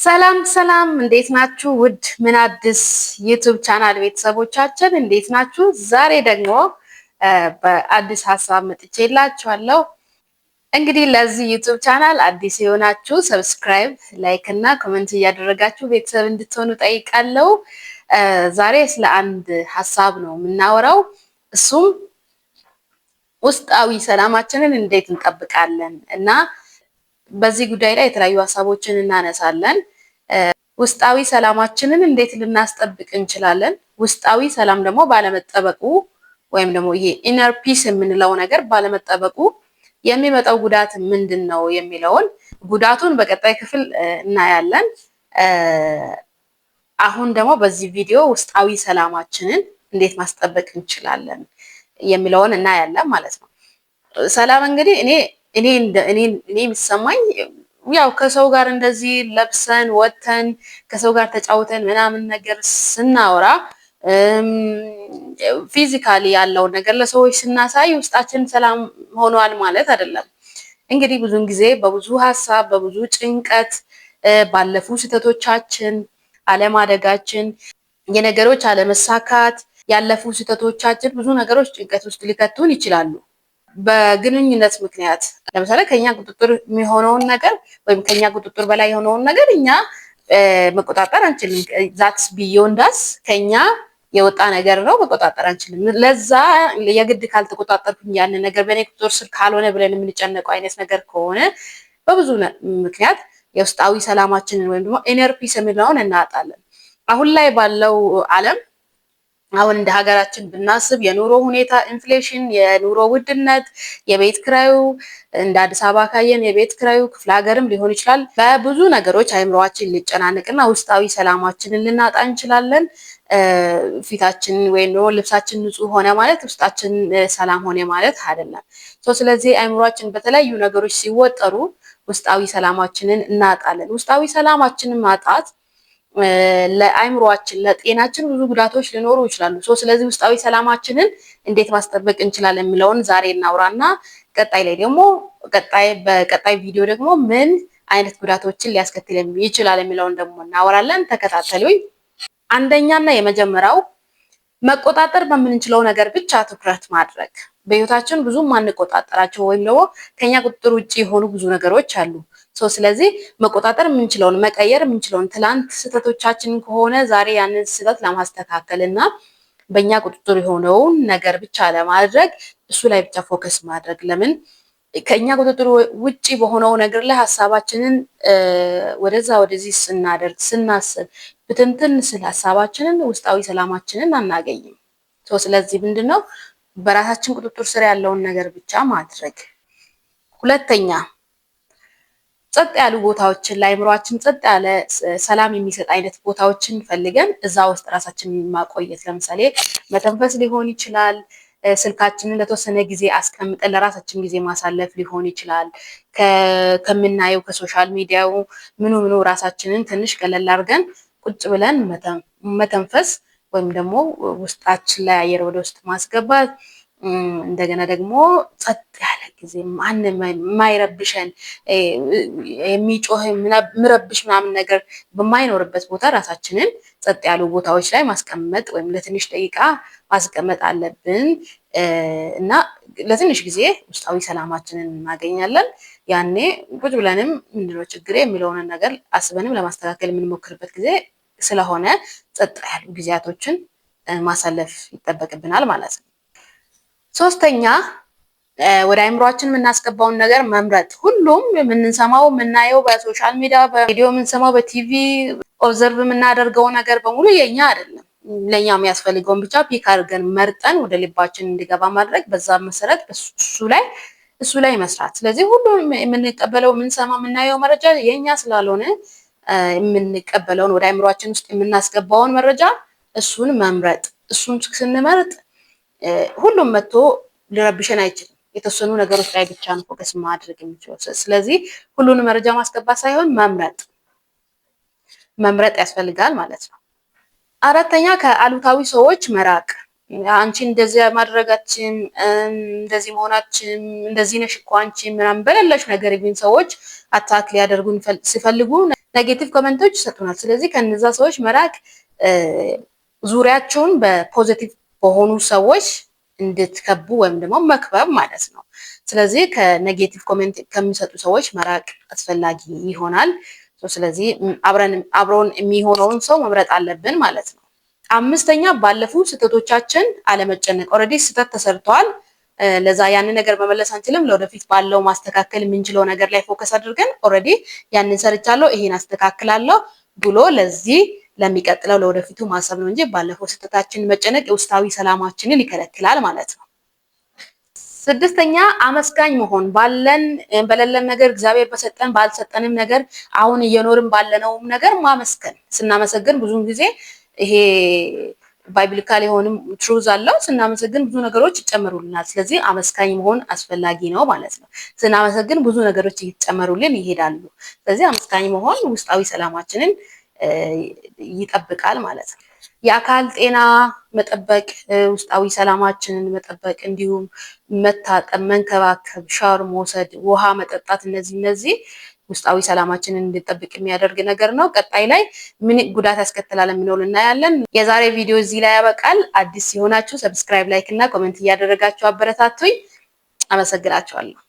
ሰላም ሰላም፣ እንዴት ናችሁ? ውድ ምን አዲስ YouTube channel ቤተሰቦቻችን እንዴት ናችሁ? ዛሬ ደግሞ በአዲስ ሀሳብ መጥቼላችኋለሁ። እንግዲህ ለዚህ YouTube channel አዲስ የሆናችሁ subscribe፣ like እና comment እያደረጋችሁ ቤተሰብ እንድትሆኑ ጠይቃለሁ። ዛሬ ስለ አንድ ሀሳብ ነው የምናወራው። እሱም ውስጣዊ ሰላማችንን እንዴት እንጠብቃለን እና በዚህ ጉዳይ ላይ የተለያዩ ሀሳቦችን እናነሳለን። ውስጣዊ ሰላማችንን እንዴት ልናስጠብቅ እንችላለን? ውስጣዊ ሰላም ደግሞ ባለመጠበቁ ወይም ደግሞ ይሄ inner peace የምንለው ነገር ባለመጠበቁ የሚመጣው ጉዳት ምንድን ነው የሚለውን ጉዳቱን በቀጣይ ክፍል እናያለን። አሁን ደግሞ በዚህ ቪዲዮ ውስጣዊ ሰላማችንን እንዴት ማስጠበቅ እንችላለን የሚለውን እናያለን ማለት ነው። ሰላም እንግዲህ እኔ እኔ እኔ የሚሰማኝ ያው ከሰው ጋር እንደዚህ ለብሰን ወጥተን ከሰው ጋር ተጫውተን ምናምን ነገር ስናወራ፣ physically ያለውን ነገር ለሰዎች ስናሳይ ውስጣችን ሰላም ሆኗል ማለት አይደለም። እንግዲህ ብዙን ጊዜ በብዙ ሀሳብ፣ በብዙ ጭንቀት፣ ባለፉ ስህተቶቻችን፣ አለማደጋችን፣ የነገሮች አለመሳካት፣ ያለፉ ስህተቶቻችን ብዙ ነገሮች ጭንቀት ውስጥ ሊከቱን ይችላሉ። በግንኙነት ምክንያት ለምሳሌ ከኛ ቁጥጥር የሚሆነውን ነገር ወይም ከኛ ቁጥጥር በላይ የሆነውን ነገር እኛ መቆጣጠር አንችልም። That's beyond us፣ ከኛ የወጣ ነገር ነው፣ መቆጣጠር አንችልም። ለዛ የግድ ካልተቆጣጠርኩኝ፣ ያንን ነገር በእኔ ቁጥጥር ስር ካልሆነ ብለን የምንጨነቀው አይነት ነገር ከሆነ በብዙ ምክንያት የውስጣዊ ሰላማችንን ወይም ደግሞ inner peace የሚለውን እናጣለን። አሁን ላይ ባለው ዓለም፣ አሁን እንደ ሀገራችን ብናስብ የኑሮ ሁኔታ፣ inflation፣ የኑሮ ውድነት፣ የቤት ክራዩ፣ እንደ አዲስ አበባ ካየን የቤት ክራዩ፣ ክፍለ ሀገርም ሊሆን ይችላል። በብዙ ነገሮች አይምሮአችን ሊጨናነቅና ውስጣዊ ሰላማችንን ልናጣ እንችላለን። ፊታችን ወይም ደግሞ ልብሳችን ንጹህ ሆነ ማለት ውስጣችን ሰላም ሆነ ማለት አይደለም። ስለዚህ አይምሮአችን በተለያዩ ነገሮች ሲወጠሩ ውስጣዊ ሰላማችንን እናጣለን። ውስጣዊ ሰላማችንን ማጣት ለአይምሮአችን፣ ለጤናችን ብዙ ጉዳቶች ሊኖሩ ይችላሉ። ስለዚህ ውስጣዊ ሰላማችንን እንዴት ማስጠበቅ እንችላለን የሚለውን ዛሬ እናውራና ቀጣይ ላይ ደግሞ ቀጣይ በቀጣይ ቪዲዮ ደግሞ ምን አይነት ጉዳቶችን ሊያስከትል ይችላል የሚለውን ደግሞ እናወራለን። ተከታተሉኝ። አንደኛና የመጀመሪያው መቆጣጠር በምንችለው ነገር ብቻ ትኩረት ማድረግ። በህይወታችን ብዙ ማንቆጣጠራቸው ወይም ደግሞ ከኛ ቁጥጥር ውጭ የሆኑ ብዙ ነገሮች አሉ። ስለዚህ መቆጣጠር የምንችለውን፣ መቀየር የምንችለውን፣ ትላንት ስህተቶቻችን ከሆነ ዛሬ ያንን ስህተት ለማስተካከል እና በእኛ ቁጥጥር የሆነውን ነገር ብቻ ለማድረግ እሱ ላይ ብቻ focus ማድረግ። ለምን ከእኛ ቁጥጥር ውጪ በሆነው ነገር ላይ ሀሳባችንን ወደዛ ወደዚህ ስናደርግ፣ ስናስብ፣ ብትንትን ስል ሀሳባችንን ውስጣዊ ሰላማችንን አናገኝም። ስለዚህ ምንድን ነው? በራሳችን ቁጥጥር ስር ያለውን ነገር ብቻ ማድረግ። ሁለተኛ፣ ጸጥ ያሉ ቦታዎችን፣ ለአይምሯችን ጸጥ ያለ ሰላም የሚሰጥ አይነት ቦታዎችን ፈልገን እዛ ውስጥ ራሳችንን ማቆየት። ለምሳሌ መተንፈስ ሊሆን ይችላል። ስልካችንን ለተወሰነ ጊዜ አስቀምጠን ለራሳችን ጊዜ ማሳለፍ ሊሆን ይችላል። ከምናየው ከ social media ው ምኑ ምኑ ራሳችንን ትንሽ ገለል አድርገን ቁጭ ብለን መተንፈስ ወይም ደግሞ ውስጣችን ላይ አየር ወደ ውስጥ ማስገባት፣ እንደገና ደግሞ ጸጥ ያለ ጊዜ፣ ማንም የማይረብሸን፣ የሚጮህ፣ የሚረብሽ ምናምን ነገር በማይኖርበት ቦታ ራሳችንን ጸጥ ያሉ ቦታዎች ላይ ማስቀመጥ ወይም ለትንሽ ደቂቃ ማስቀመጥ አለብን እና ለትንሽ ጊዜ ውስጣዊ ሰላማችንን እናገኛለን። ያኔ ቁጭ ብለንም ምንድነው ችግሬ የሚለውን ነገር አስበንም ለማስተካከል የምንሞክርበት ጊዜ ስለሆነ ጸጥ ያሉ ጊዜያቶችን ማሳለፍ ይጠበቅብናል ማለት ነው። ሶስተኛ፣ ወደ አይምሯችን የምናስገባውን ነገር መምረጥ። ሁሉም የምንሰማው፣ የምናየው፣ በ social media፣ በሬዲዮ የምንሰማው፣ በ TV observe የምናደርገው ነገር በሙሉ የኛ አይደለም። ለኛ የሚያስፈልገውን ብቻ pick አድርገን መርጠን ወደ ልባችን እንዲገባ ማድረግ፣ በዛ መሰረት እሱ ላይ መስራት። ስለዚህ ሁሉም የምንቀበለው፣ የምንሰማው፣ የምናየው መረጃ የኛ ስላልሆነ የምንቀበለውን፣ ወደ አይምሯችን ውስጥ የምናስገባውን መረጃ እሱን መምረጥ። እሱን ስንመርጥ ሁሉም መጥቶ ሊረብሸን አይችልም። የተወሰኑ ነገሮች ላይ ብቻ ነው focus ማድረግ የሚችለው። ስለዚህ ሁሉንም መረጃ ማስገባት ሳይሆን መምረጥ መምረጥ ያስፈልጋል ማለት ነው። አራተኛ፣ ከአሉታዊ ሰዎች መራቅ። አንቺ እንደዚህ ማድረጋችን፣ እንደዚህ መሆናችን፣ እንደዚህ ነሽ እኮ አንቺ ምናምን በሌለሽ ነገር የሚሉን ሰዎች attack ሊያደርጉን ሲፈልጉ Negative comment ኦች ይሰጡናል። ስለዚህ ከነዛ ሰዎች መራቅ፣ ዙሪያቸውን በ positive በሆኑ ሰዎች እንድትከቡ ወይም ደግሞ መክበብ ማለት ነው። ስለዚህ ከ negative comment ከሚሰጡ ሰዎች መራቅ አስፈላጊ ይሆናል። ስለዚህ አብሮን የሚሆነውን ሰው መምረጥ አለብን ማለት ነው። አምስተኛ፣ ባለፉ ስህተቶቻችን አለመጨነቅ። Already ስህተት ተሰርተዋል። ለዛ ያንን ነገር መመለስ አንችልም። ለወደፊት ባለው ማስተካከል የምንችለው ነገር ላይ focus አድርገን already ያንን ሰርቻለሁ፣ ይሄን አስተካክላለሁ ብሎ ለዚህ ለሚቀጥለው ለወደፊቱ ማሰብ ነው እንጂ ባለፈው ስህተታችን መጨነቅ የውስጣዊ ሰላማችንን ይከለክላል ማለት ነው። ስድስተኛ፣ አመስጋኝ መሆን። ባለን በሌለን ነገር፣ እግዚአብሔር በሰጠን ባልሰጠንም ነገር፣ አሁን እየኖርን ባለነውም ነገር ማመስገን። ስናመሰግን ብዙውን ጊዜ ይሄ biblical የሆንም truth አለው። ስናመሰግን ብዙ ነገሮች ይጨመሩልናል። ስለዚህ አመስጋኝ መሆን አስፈላጊ ነው ማለት ነው። ስናመሰግን ብዙ ነገሮች እየተጨመሩልን ይሄዳሉ። ስለዚህ አመስጋኝ መሆን ውስጣዊ ሰላማችንን ይጠብቃል ማለት ነው። የአካል ጤና መጠበቅ፣ ውስጣዊ ሰላማችንን መጠበቅ፣ እንዲሁም መታጠብ፣ መንከባከብ፣ ሻወር መውሰድ፣ ውሃ መጠጣት፣ እነዚህ ውስጣዊ ሰላማችንን እንድንጠብቅ የሚያደርግ ነገር ነው። ቀጣይ ላይ ምን ጉዳት ያስከትላል የሚለውን እናያለን። የዛሬ ቪዲዮ እዚህ ላይ ያበቃል። አዲስ ሲሆናችሁ subscribe፣ like እና comment እያደረጋችሁ አበረታቱኝ። አመሰግናችኋለሁ።